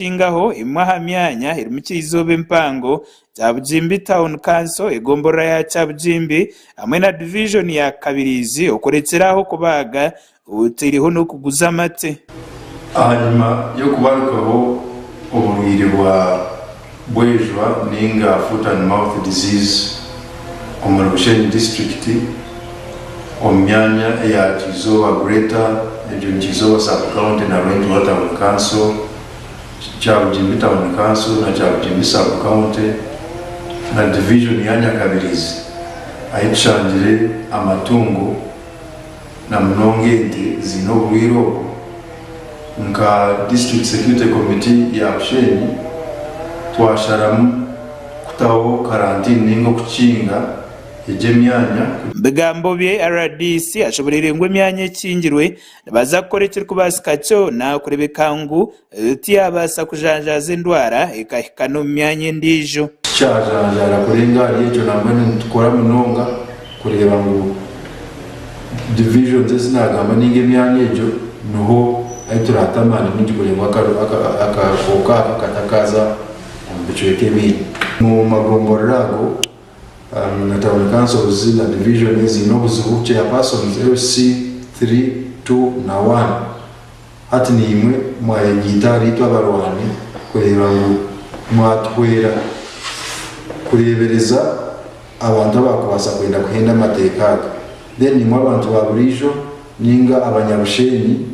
Kukingaho emwe aha myanya erimu Kyizooba empango, Kyabugimbi Town Council, egomborora ya Kyabugimbi hamwe na divijoni ya Kabiriizi okurekyera aho okubaaga oteireho n'okuguza amate. Ahanyima y'okubarukaho oburwaire bwa bwejwa ninga Foot and Mouth Disease omuri Bushenyi disiturikiti omu myanya eya Kyizooba Greater, egyo ni Kyizooba Sub County na Rwentura Town Council, Kyabugimbi Town Council na Kyabugimbi Sub County na Division ya Nyakabirizi ahi tushangire amatungo na munonga ente ziine oburwaire obu. Nka District Security Committee ya Bushenyi twasharamu kutaho karantini ninga okukinga egyo emyanya. Omu bigambo bye, rdc ashoboreire ngu emyanya ekingirwe nibaza kukora ekirikubaasika kyona kureebeka ngu tiyabaasa kujanjaaza endwara ekahika n'omu myanya endiijo. Tikyajanjaara kurenga ahari ekyo nambwenu nitukora munonga kureeba ngu divisions ezi naagamba nainga emyanya egyo niho ahu turaate amaani maingi kureeba ngu akakooko aka katakaaza omu bicweka ebindi. Omu magomborora ago na town councils na division eziine obuzibu, chairpersons, LC three, two na one, Hati naimwe mwayegaita ahariitwe abarwani kureeba ngu mwatuhwera kureebereza abantu abaakubaasa kwenda kuhenda amateeka aga. Then imwe abantu ba buriijo nainga abanyabusheenyi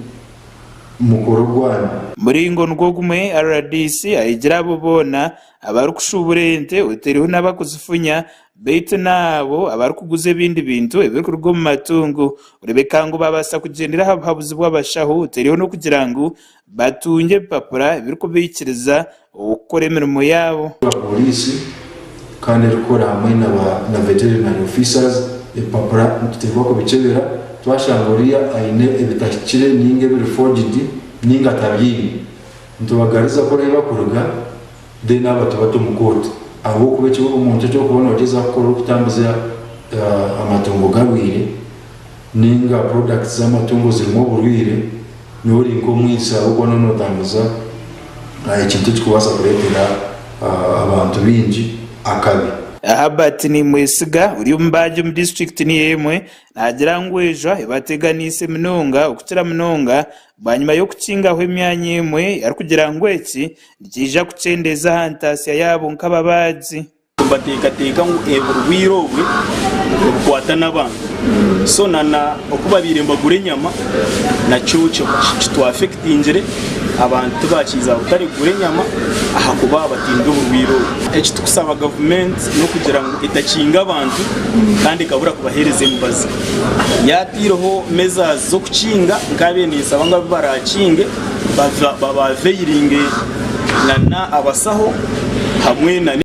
mukore ogwanyu. Muringo nigwo gumwe, rdc ahigira abo boona abarikushuubura ente otaireho n'abakuzifunya Beitu n'abo abarikuguza ebindi bintu ebirikuruga omu matungo, orebeka ngu baabaasa kugyendera aha buhabuzi bw'abashaho otereiho n'okugira ngu batungye ebipapura ebirikubaikiriza okukora emirimo yaabo. Poriisi kandi erikukora hamwe na veterinary officers ebipapura nituteekwa kubikyebera twashanga oriya aine ebitahikire ninga ebiri forged ninga atabyine nitubagariza kuri ahu bakuruga. Then aba tubata omu kooti ahabw'okuba eki omuntu eki orikuba noogyezaho kukora orikutambuza amatungo garwaire ninga products z'amatungo zirimu oburwaire niiwe ori nk'omwitsi ahabw'okuba nooba nootambuza ekintu ekirikubaasa kureetera abantu baingi akabi. Herbert Nimwesiga ori omubaagi omu disiturikiti niyo emwe naagira ngu ejwa ebateganiise munonga okukira munonga bwanyima y'okukingaho emyanya emwe arikugira ngu eki Nikiija kukyendeeza aha ntaasya yaabo nk'ababaagi. Nibateekateeka ngu oburwaire obwe nibukwata n'abantu so na na oku babaire nibagura enyama nakyo kitwafekitingire abantu tibakiiza butare kugura enyama ahakuba batiinire oburwaire obu. Eki tukusaba gavumenti n'okugira ngu etakinga abantu kandi ekabura kubaheereza emibazi. Yaataireho measures z'okukinga nkaabaire ninsaba ngu abu baraakinge babaveiringe na abasaho hamwe na.